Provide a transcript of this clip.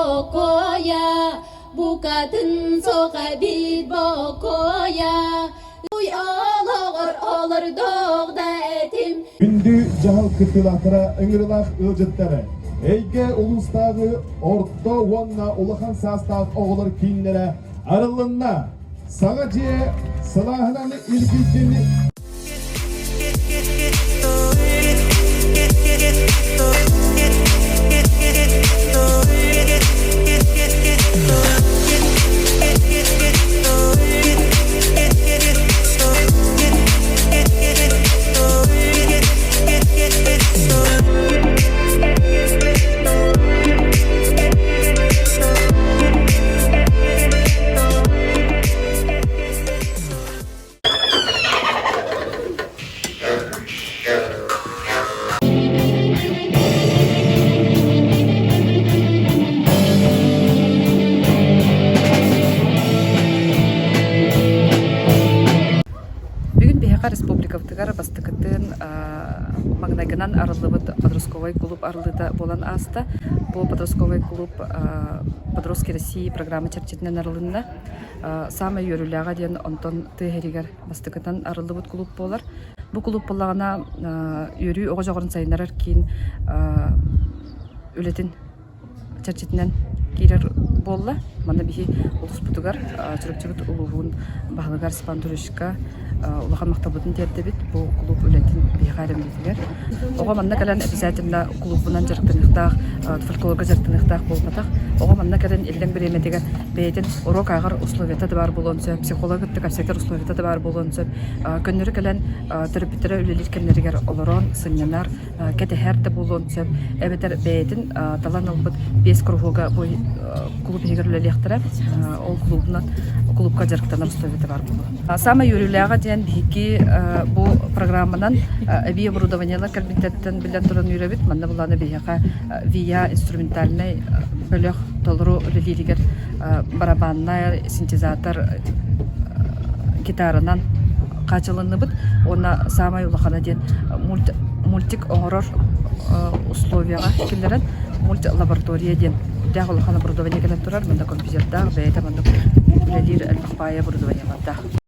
бокуойа, букатын суох эбит бокуойа. Уй олоҕор олордох да этим. Күндү дьаһал кыттыылаахтара ыҥырылаах ыалдьыттары, эйгэ улуустааҕы орто уонна улахан саастаах оҕолор кииннэрэ арыллынна. Саҥа дьиэ сылааһынан илгийдин Бүгүн биһиэхэ республикабытыгар бастакытын маҥнайгынан арыллыбыт подростковай клуб арыллыыта буолан ааста. Бу подростковай клуб «Подростки России» программа чэрчитинэн арылынна. Саамай үөрүүлээҕэ диэн онтон тыа иһигэр бастакытынан арыллыбыт кулууп буолар. Бу кулууп буоллаҕына үөрүү оҕо дьоҕурун сайыннарар киин үлэтин чэрчитинэн киирэр буолла. Манна биһи улууспутугар Чурапчыбыт улууһун баһылыгар Степан Анатольевичка улахан махталбытын тиэрдэбит бу кулууп үлэтин биһиэхэ эрэммитигэр. Оҕо манна кэлэн обязательно кулуубунан дьарыктаныахтаах, фольклорга дьарыктаныахтаах буолбатах. Оҕо манна кэлэн иллэҥ бириэмэтигэр бэйэтин уруок ааҕар условията да баар буолуон сөп, психолог кытта кэпсэтэр условията да баар буолуон сөп. Көннөрү кэлэн төрөппүттэрэ үлэлиир кэмнэригэр олорон сынньанар, кэтэһэр да буолуон сөп. Эбэтэр бэйэтин талан ылбыт биэс куруһуога бу кулууп иһигэр үлэлиэхтэрэ. Ол кулуубунан кулуупка дьарыктанар условията баар буолуо. Саамай үөрүүлээҕэ диэн биһиги бу программанан эбии оборудованиелар кэлбиттэриттэн биллэн туран үөрэбит. Манна былаана биһиэхэ ВИА инструментальнай бөлөх толору үлэлииригэр барабаннай синтезатор гитаранан хаачылынныбыт уонна саамай улахана диэн мультик оҥорор условияҕа киллэрэн мультлаборатория диэн үрдээх улахан оборудование кэлэн турар манна компьютердаах бэйэтэ маннык үлэлиир элбэх баайы оборудованиелардаах.